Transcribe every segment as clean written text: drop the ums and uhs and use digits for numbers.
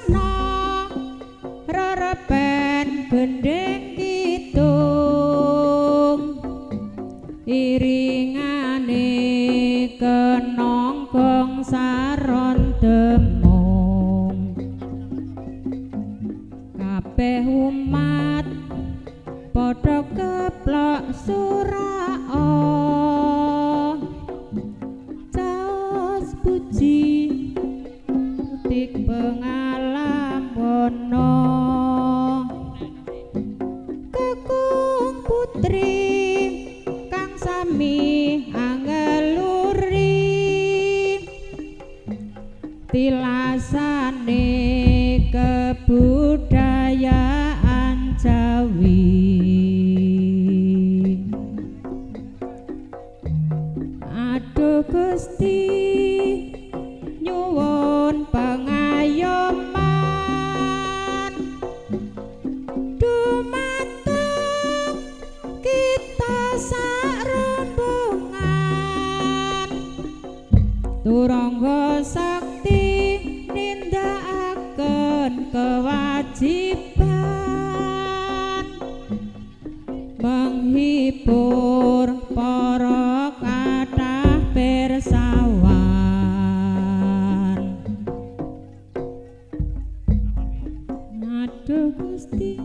sasana rerepen gendhing kidung iringane kenongkong saron demung kabeh umat padha keplok surao caos puji tik pengalamono kekung putri kang sami angeluri tilasane kebudayaan Jawi. Aduh Gusti nyuwun pangayoman dumateng kita sak rombongan turangga sakti nindakaken kewajiban menghibur para kathah pirsawan. Aduh Gusti.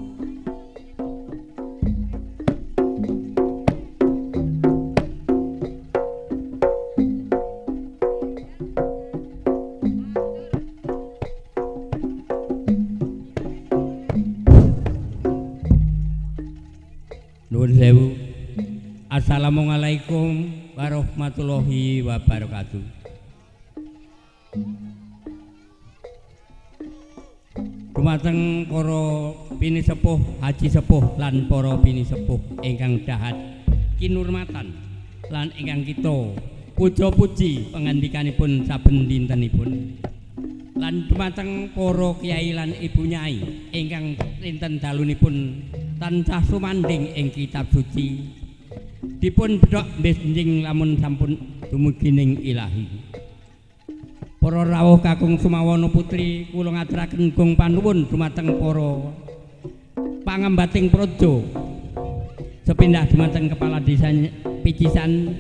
Nuwun sewu. Assalamualaikum warahmatullahi wabarakatuh. Dumateng para pinisepuh, haji sepuh lan para pinisepuh ingkang dahat kinurmatan lan ingkang kita puja-puji pangandikanipun saben dintenipun. Lan dumateng para kyai lan ibu nyai ingkang dinten dalunipun tansah sumandhing ing kitab suci dipun bedhok benjing lamun sampun dumugi ning ilahi. Para rawuh kakung Sumawana putri kula ngaturaken gong panuwun dumateng para pangembating praja sepindah dumateng kepala desa Picisan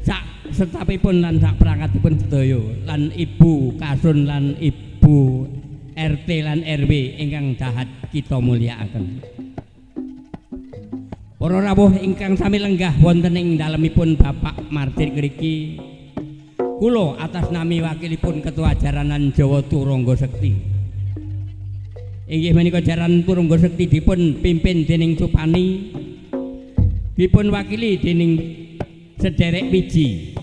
sak setapipun lan sak perangkatipun sedaya lan ibu kasun lan ibu RT lan RW ingkang dahat kita mulyakaken. Para rawuh ingkang sami lenggah wonten ing dalemipun Bapak Mardir ngriki kula atas nami wakilipun Ketua Jaranan Jawa Turangga Sekti. Inggih menika Jaran Turangga Sekti dipun pimpin dening Supani, dipun wakili dening Sederek Wiji,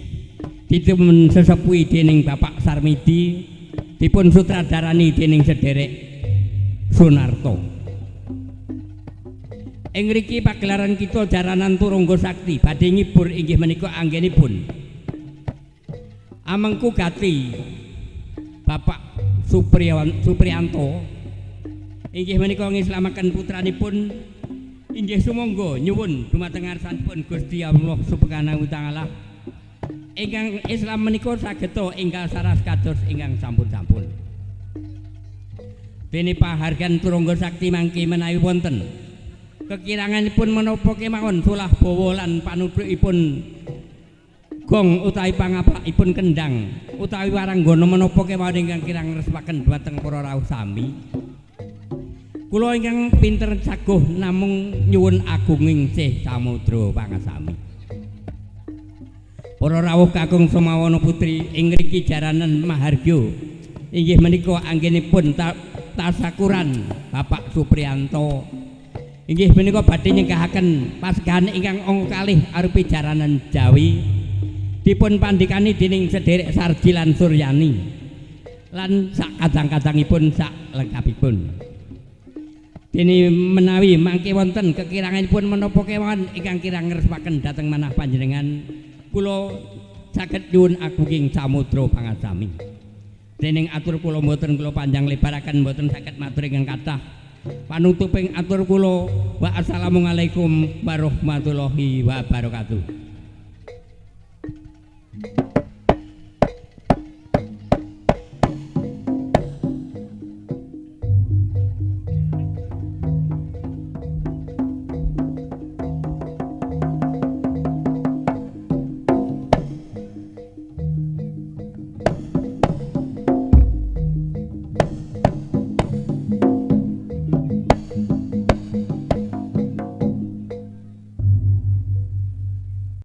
dipun sesepuhi dening Bapak Sarmidi, dipun sutradarani dening Sederek Sunarto. Ing ngriki pagelaran kita Jaranan Turangga Sakti badhe ngibur inggih menika anggenipun amengku gati Bapak Supriyanto inggih menika ngislamaken putranipun inggih sumangga nyuwun dumateng ngarsanipun Gusti Allah Subhanahu wa taala ingkang Islam menika sageta enggal saras kados ingkang sampun-sampun. Dene pahargan Turangga Sakti mangke menawi wonten kekiranganipun menapa kemawon solah bawa lan panudhukipun gong utawi pangaplakipun kendang utawi waranggana menapa kemawon ingkang kirang ngrespaken dhumateng para rawuh sami. Kula ingkang pinter saguh namung nyuwun agunging sih samudra pangasami. Para rawuh kakung Sumawana putri ing ngriki jaranan Mahargya inggih menika anggenipun tasakuran Bapak Supriyanto inggih menika badhe nyenggahaken pasegahan ingkang angka kalih arupi jaranan Jawi dipun pandhikani dening Sederek Sarji lan Suryani lan sak kadang-kadangipun sak lengkapipun. Dene menawi mangke wonten kekiranganipun menapa kemawon ingkang kirang ngrespaken dhateng manah panjenengan kula saged nyuwun agunging samudra pangasami. Dening atur kula mboten kula panjang lebaraken mboten saged matur ingkang kathah. Panutuping atur kula wa assalamualaikum warahmatullahi wabarakatuh.